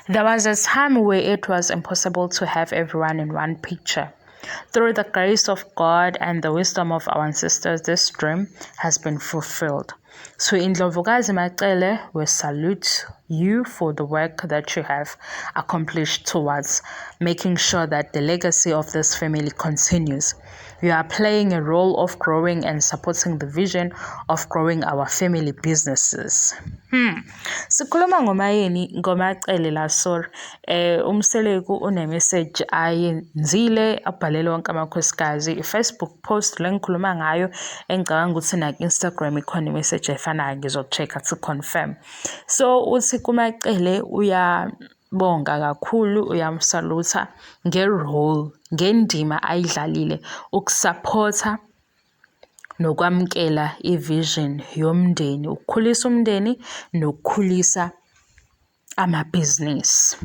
There was a time where it was impossible to have everyone in one picture. Through the grace of God and the wisdom of our ancestors, this dream has been fulfilled. So Indlovukazi MaCele, we salute you for the work that you have accomplished towards making sure that the legacy of this family continues. You are playing a role of growing and supporting the vision of growing our family businesses. Sikhuluma ngoMayeni ngoMaCele la, sorry. UMseleku une-message ayenzile abhalele wonke amakhosikazi. I-Facebook post le ngikhuluma ngayo engicabanga ukuthi naku-Instagram ikhona i-message efanayo, ngizo-check-a to confirm. So uthi kuMaCele uyabonga kakhulu, uyamsalutha nge-role, ngendima ayidlalile ukusaphotha nokwamukela i-vision yomndeni, ukukhulisa umndeni nokukhulisa amabhizinisi.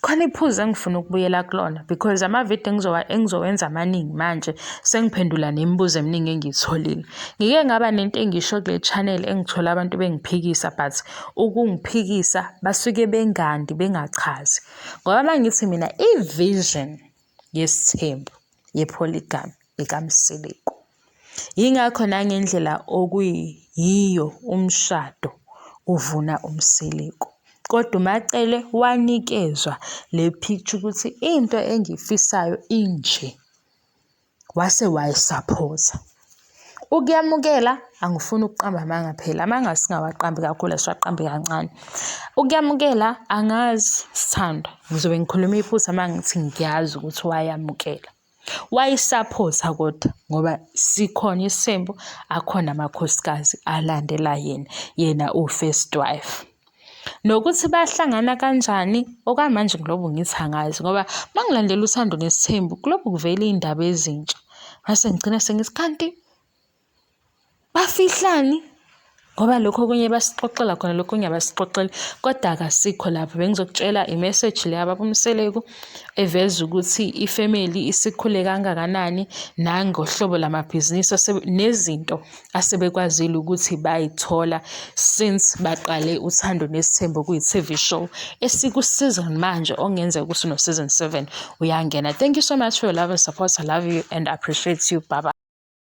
Khona iphuzu engifuna ukubuyela kulona because amavidiyo engizowenza amaningi manje sengiphendula nemibuzo eminingi engiyitholile. Ngike ngaba nento engisho kule channel engithola abantu bengiphikisa, but ukungiphikisa basuke bengandi bengachazi. Ngoba uma ngithi mina i-vision yesithembu ye-polygamy ekaMseleku. Yingakho nangendlela okuyiyo umshado uvuna uMseleku. Kodwa uMaCele wanikezwa le picture ukuthi into engiyifisayo inje, wase wayisaphotha. Ukuyamukela angifuni ukuqamba amanga phela, amanga singawaqambi kakhulu asiwaqambe kancane. Ukuyamukela angazi sithandwa, ngizobe ngikhuluma iphutha uma ngithi ngiyazi ukuthi wayamukela. Wayisaphotha kodwa ngoba sikhona isithembu, akhona amakhosikazi alandela yena, yena uwu-first wife. Nokuthi bahlangana kanjani okwamanje ngilobu ngithi angazi ngoba uma ngilandela Uthando Nesithembu kulobu kuvela iy'ndaba ezintsha. Mase ngigcina sengithi kanti bafihlani? Ngoba lokhu okunye basixoxela khona, lokhu okunye abasixoxeli, kodwa akasikho lapho. Bengizokutshela i-message le yababa uMseleku eveza ukuthi ifemeli isikhule kangakanani nangohlobo lamabhizinisi nezinto asebekwazile ukuthi bayithola since baqale Uthando Nesithembu okuyi-TV show esiku-season manje okungenzeka ukuthi no-season 7 uyangena. Thank you so much for your love and support. I love you and appreciate you. Bye bye.